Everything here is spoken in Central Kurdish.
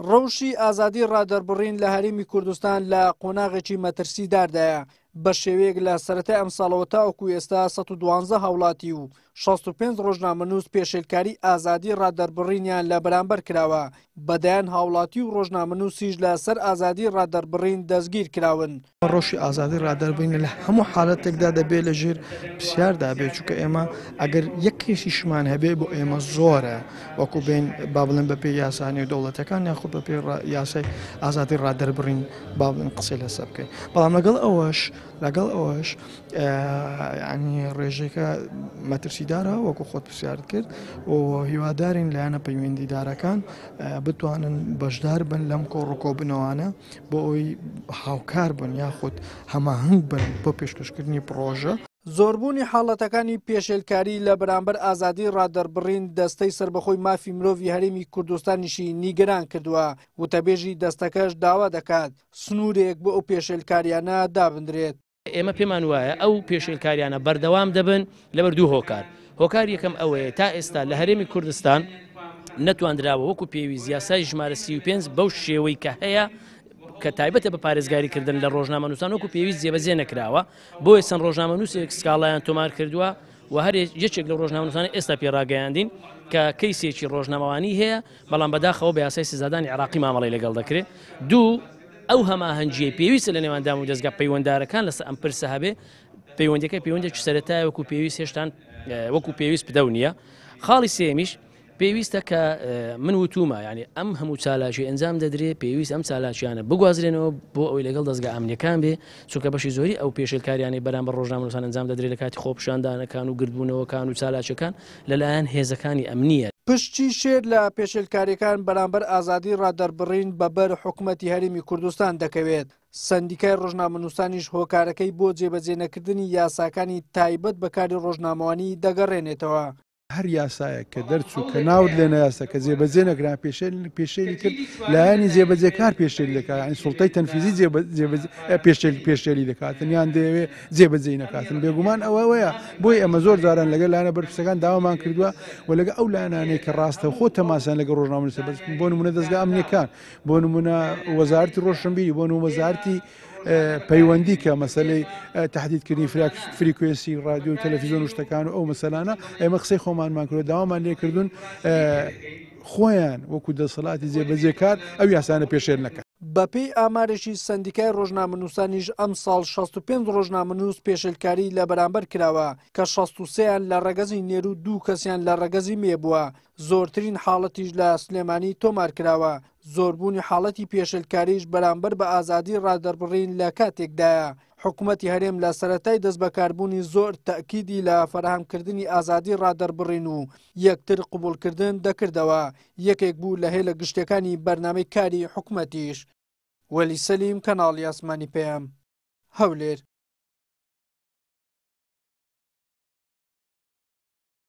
ڕەوشی ئازادی ڕادەربڕین لە هەرێمی کوردستان لە قۆناغێکی مەترسیداردایە، بە شێوەیەک لە سەرەتای ئەمساڵەوە تاوەکو ئێستا 112 هاوڵاتی و 65 ڕۆژنامەنووس پێشێلکاری ئازادی ڕادەربڕینیان لە بەرامبەر کراوە، بە دەیان هاوڵاتی و ڕۆژنامەنووسیش لە سەر ئازادی ڕادەربڕین دەستگیر کراون. ڕەوشی ئازادی ڕادەربڕین لە هەموو حالەتێکدا دەبێت لە ژێر پرسیاردا بێت، چونکە ئێمە ئەگەر یەک کەسیشمان هەبێ بۆ ئێمە زۆرە، وەکو بێن با بڵێن بە پێی یاسا نێودەوڵەتەکان یاخود بە پێی یاسای ئازادی ڕادەربڕین با بڵێن قسەی لەسەر بکەین. بەڵام لەگەڵ ئەوەش لەگەڵ ئەوەش ینی ڕێژەکە مەترسیدارە وەکو خۆت پرسیارت کرد و هیوادارین لایەنە پەیوەندیدارەکان بتوانن بەشدار بن لەم کۆڕ و کۆبنەوانە بۆ ئەوەی هاوکار بن یاخود هەماهەنگ بن بۆ پێشکەشکردنی پڕۆژە. زۆربوونی حاڵەتەکانی پێشێلکاری لە بەرامبەر ئازادی ڕادەربڕین دەستەی سەربەخۆی مافی مرۆڤی هەرێمی کوردستانیشی نیگەران کردووە، وتەبێژی دەستەکەش داوا دەکات سنوورێک بۆ ئەو پێشێلکارییانە دابندرێت. ئێمە پێمان وایە ئەو پێشێلکاریانە بەردەوام دەبن لەبەر دوو هۆکار، هۆکاری یەکەم ئەوەیە تا ئێستا لە هەرێمی کوردستان نەتواندراوە وەکو پێویست یاسای ژمارە 35 بەو شێوەی کە هەیە کە تایبەتە بە پارێزگاریکردن لە ڕۆژنامەنووسان وەکو پێویست جێبەجێ نەکراوە، بۆیە چەند ڕۆژنامەنووسێک سکاڵایان تۆمار کردووە و هەر یەکێک لەو ڕۆژنامەنووسانە ئێستا پێڕاگەیاندین کە کەیسێکی ڕۆژنامەوانی هەیە، بەڵام بەداخەوە بە یاسای سزادانی عێراقی مامەڵەی لەگەڵ دەکرێت. دوو، ئەو هەماهەنگییەی پێویستە لە نێوان دام و دەزگا پەیوەندارەکان لەسەر ئەم پرسە هەبێ، پەیوەندیەکە پەیوەندێکی سەرەتایە وەکو پێویست هێشتان وەکو پێویست پتەو نییە. خاڵی سێمیش پێویستە کە من وتومە یعنی ئەم هەموو چالاکی ئەنجام دەدرێ پێویست ئەم چالاکیانە بگوازرێنەوە بۆ ئەوەی لەگەڵ دەزگا ئەمنیەکان بێ چونکە بەشی زۆری ئەو پێشێلکاریانەی بەرامبەر ڕۆژنامەنووسان ئەنجام دەدرێت لە کاتی خۆپیشاندانەکان و گردبوونەوەکان و چالاکیەکان لەلایەن هێزەکانی ئەمنیە. پشتی شێر لە پێشێلکاریەکان بەرامبەر ئازادی ڕادەربڕین بە بەر حکومەتی هەرێمی کوردستان دەکەوێت، سەندیکای ڕۆژنامەنووسانیش هۆکارەکەی بۆ جێبەجێ نەکردنی یاساکانی تایبەت بە کاری ڕۆژنامەوانی دەگەڕێنێتەوە. هەر یاسایەک کە دەرچوو کە ناوت لێ نایاسا کە جێبەجێ نەکرا پێشێل پێشێلی کرد لایەنی جێبەجێکار پێشێل دەکات یانی سوڵتەی تەنفیزی جێبەجێ پێشێل پێشێلی دەکاتن یان دەیەوێ جێبەجێی نەکاتن بێگومان ئەوە ئەوەیە بۆی ئەمە زۆر جاران لەگەڵ لایەنە بەرپرسەکان داوامان کردووە و لەگە ئەو لایەنانەی کە ڕاستەوخۆ تەماسیان لەگەڵ ڕۆژنامەنووسە بەس بۆ نمونە دەزگا ئەمنیەکان بۆ نمونە وەزارەتی ڕۆشنبیری بۆ نمونە وەزارەتی پەیوەندی کە مەسەلەی تهدیدکردنی فریکوێنسی رادیۆ و تەلەفیزیۆن و شتەکان و ئەو مەسەلانە ئێمە قسەی خۆمانمان کردو داوامان لێکردوون خۆیان وەکو دەسەڵاتی جێبەجێکار ئەو یاسانە پێشێل نەکەن. بەپێی ئامارێکی سەندیکای ڕۆژنامەنووسانیش ئەمساڵ 65 ڕۆژنامەنووس پێشێلکاری لە بەرامبەر کراوە کە 63 یان لە ڕەگەزی نێر و دوو کەسیان لە ڕەگەزی مێ بووە، زۆرترین حاڵەتیش لە سلێمانی تۆمارکراوە، زۆربوونی حاڵەتی پێشێلکاریش بەرامبەر بە ئازادی ڕادەربڕین لە کاتێکدایە حکومەتی هەرێم لە سەرەتای دەستبەکاربوونی زۆر تەئکیدی لە فەراهەمکردنی ئازادی ڕادەربڕین و یەکتر قبوڵکردن دەکردەوە، یەکێک بوو لە هێلە گشتیەکانی بەرنامەی کاری حکومەتیش. وەلی سەلیم، کەناڵی ئاسمانی پەیام، هەولێر.